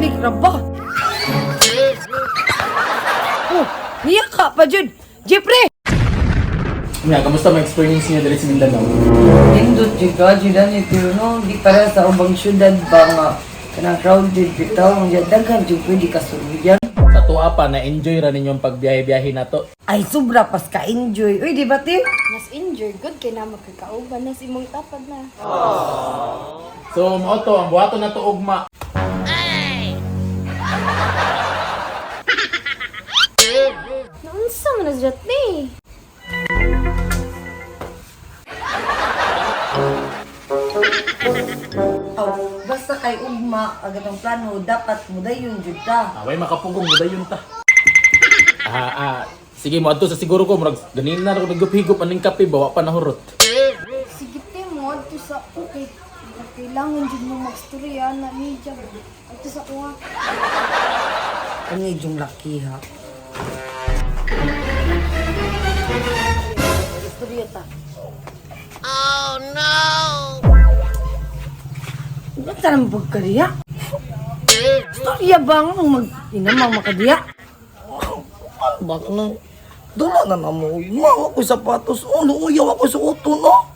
Ibalik ra ba? Oh, niya ka pa jud. Jeffrey! Nga, kamusta may experience niya diri sa Mindanao? Nindot jud ka jud ani pero no, di para sa ubang syudad ba nga kanang crowded bitaw nga daghan jud pwede ka suluyan. Sa tuwa pa, na-enjoy ra ninyong pagbiyahe-biyahe nato. Ay sobra pas ka enjoy. Uy, di ba ti? Mas enjoy good kay na magkakauban na si imong tapad na. So, mao to, ang buhaton na to ugma. Naunsa man na siya te? Aw, basta kay ugma ang atong plano dapat mudayon jud ta. Away makapugong mo dayon ta. Sige mo adto sa siguro ko murag ganina ra ko naggup-higop aning kape bawa pa nahurot. Sige te, mo adto sa okay. Kailangan jud mo magstorya na niya. Adto sa kuha. Ano yung laki ha? Istorya ta. Oh no! Ba't ka pagkariya? Istorya ba ang mag inamang makadiya? Baka na. Dula na na mo. Mawa ko sapatos. Oh, uyaw ako sa uto, no?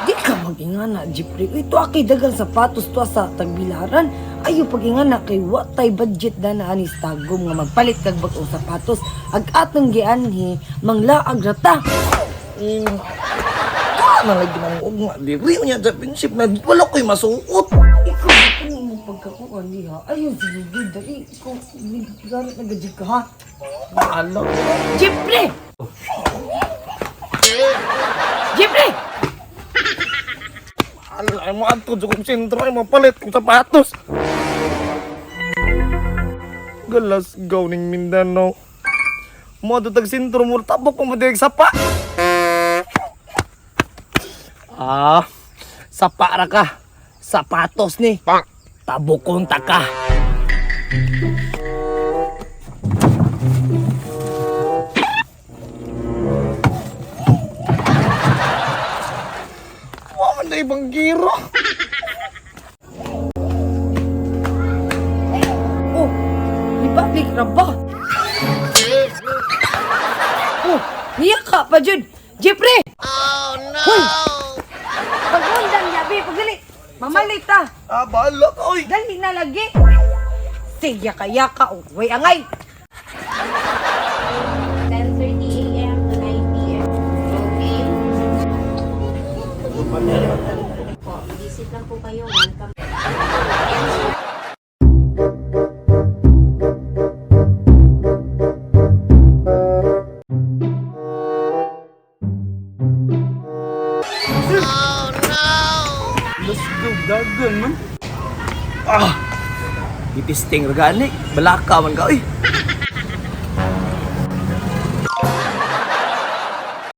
Di ka mag-ingana, Jeffrey. Uy, tuwa kay dagang sapatos tuwa sa tagbilaran. Ayo pag-ingana kay watay budget na na anis tagom nga magpalit kag bag-ong sapatos. Ag atong gianhi, manglaag ra ta. Dula na lagi na mo. Ugma, diri niya championship na wala ko'y masuot. Ikaw, ano mo pagkakuan niya? Ayun, sige, dali. Ikaw, garit na gadyo ka, ha? Bahala. Jeffrey! Jeffrey! Bahala. Ay mo adto sa kong sentro ay mapalit kong sapatos. Galasgaw ning Mindanao. Mo adto tag sentro mo tabok ko mo direk sapa. Ah, sapa ra ka. Sapatos ni. Tabokon ta ka. Wa man na ibang giro. Oh, ibalik ra ba? Oh, niya ka pa jud. Jeffrey! Oh no! Hoy! Pag-undang yabi, pagdali. Mamalit ta. Ah, bahala ka oy. Dali na lagi. Sige kaya ka, oh. Way angay. 10:30 a.m. to 9 p.m. Okay? Po, visit lang po kayo. Welcome. Yes, sir. Let's go, dagan man. Ah! Gitisting ra gani. Balaka man ka oy.